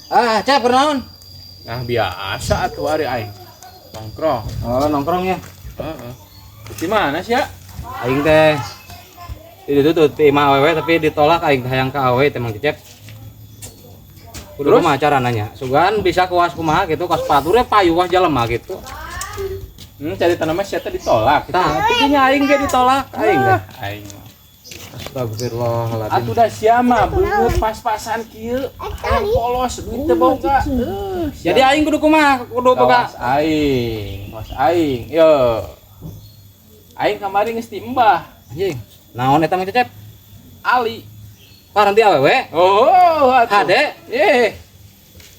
Ah, Cep kunaon? Nah, biasa atuh ari aing. Nongkrong. Oh, nongkrong ya. Heeh. Di mana sih ya? Aing teh itu tuh ti imah awewe tapi ditolak aing teh hayang ka awewe teh Mang Cecep. Kudu Terus? kumaha carana nya? Sugan bisa kuas kumaha gitu, kuas pature payu wah jelema gitu. Cari tanaman sia teh ditolak. Tah, tapi nya aing ge ditolak aing teh. Ah, aing mah. Astagfirullahaladzim. Atuh da sia mah beungeut pas-pasan kieu. Hayang polos duit teu boga. Jadi aing kudu kumaha? Kudu boga. Kawas aing, kawas aing. Yo. Aing kamari geus di embah. Anjing. Naon eta Mang Cecep? Ali. Paranti awewe? Oh, atuh. Hade. Eh,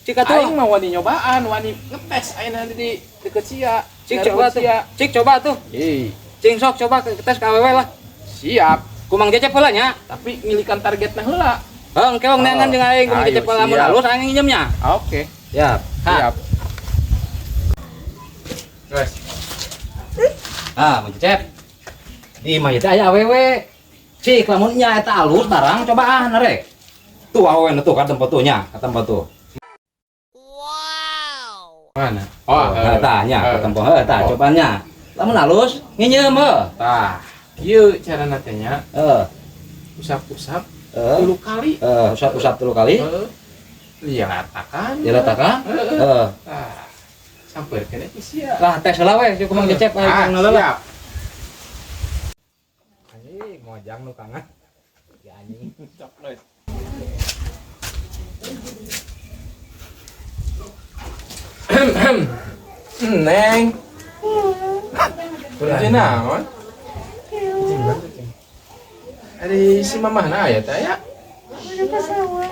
Cik atuh. aing mah wani nyobaan, wani ngetes aing nanti di deket sia. Cik coba tuh. Sia. Cik coba tuh. Eh, Cing sok coba ke tes ka awewe lah. siap. Ku Mang Cecep heula nya. Tapi ngilikan targetna heula. Heuh, engke wong neangan jeung aing ku Mang Ayo, Cecep heula lamun siap. halus aing nginjemnya. Oke, Siap. Ha. siap. Guys, Ah, Mang Cecep. Di imah ieu teh aya awewe. Cik lamun nya eta alus barang coba ah narek. Tuh awewe nu tuh ka tempat tuh nya, ka tempat tuh. Mana? Oh, eta nya ka tempat heuh eta Oh. cobaan nya. Lamun alus nginjem heuh. Tah, kieu carana teh nya, Heuh, usap-usap heuh. 3 kali. Heuh, usap-usap 3 kali. Heeh. Dilatakan. Dilatakan. Heeh. Heuh. Tah, sampeurkeun ke sia. Lah tes heula we ku Mang Cecep Ah, aing heula lah. siap. Anjing mojang nu kangen. Ya anjing. Cok, guys. Neng. Kudu naon? Kucing mana, kucing? Ari si mamah na aya teh aya? Ka sawah.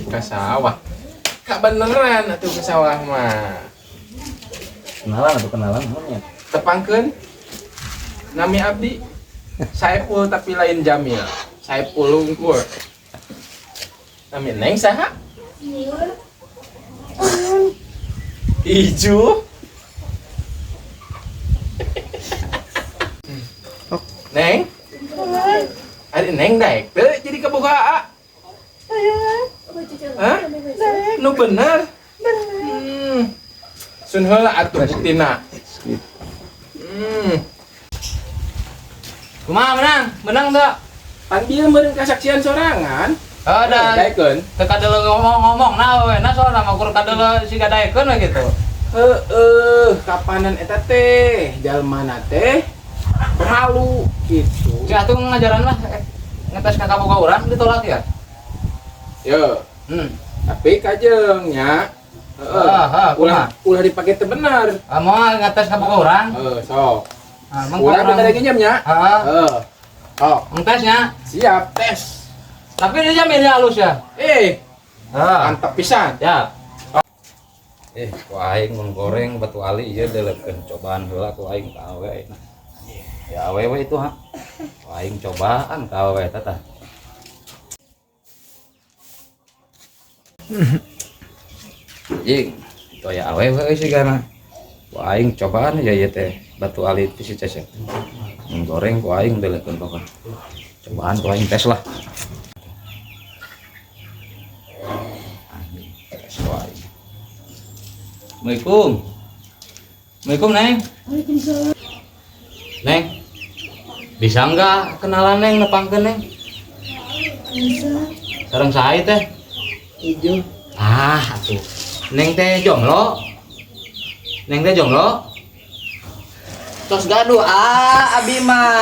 Ka sawah. Ka beneran atuh ka sawah mah. Kenalan atuh kenalan naon nya? Tepangkeun nami abdi Saipul tapi lain Jamil. Saipul Lungkur. Nami Neng saha? Iju. Neng? Ari Neng daek teu jadi kaboga aa. Hah? Nu bener? Sun heula atuh buktina. Kumaha menang? Menang teu? Pan bieu meureun kasaksian sorangan. Oh, da. Daekeun. Teu kadeuleu ngomong-ngomong nah we, nah soalna mah kur kadeuleu siga daekeun we gitu. Heeh, kapanan eta teh jalmana teh pemalu gitu. Cik atuh ngajaran lah ngetes ka kaboga urang ditolak ya. Yo, tapi kajeng nya. Heeh. Ah, ah, Ulah ulah dipake teu bener. Ah, moal ngetes ka boga urang. Heeh, sok. Ah, mangka Urang urang. bener nginjem nya. Heeh. Heeh. Sok, Ngetesnya. siap tes. Tapi dia jaminnya halus ya. Eh, Heeh. mantap pisan. Siap. Ku aing mun goreng batu ali ieu deulekeun cobaan heula ku aing ka awewe. Ya awewe itu ha. Ku aing cobaan ka awewe eta tah. Anjing, itu aya awewe euy sigana. Ku aing cobaan ya ieu teh batu ali ti si Cecep. Mun goreng ku aing deulekeun pokona. Cobaan ku aing tes lah. Anjing, tes ku aing. Assalamualaikum. Assalamualaikum, Neng. Waalaikumsalam. Neng. Bisa enggak kenalan Neng nepangkeun Neng? Bisa. Sareng saha ieu teh? Ijo. Ah, atuh. Neng teh jomblo. Neng teh jomblo. Tos gaduh ah abi mah.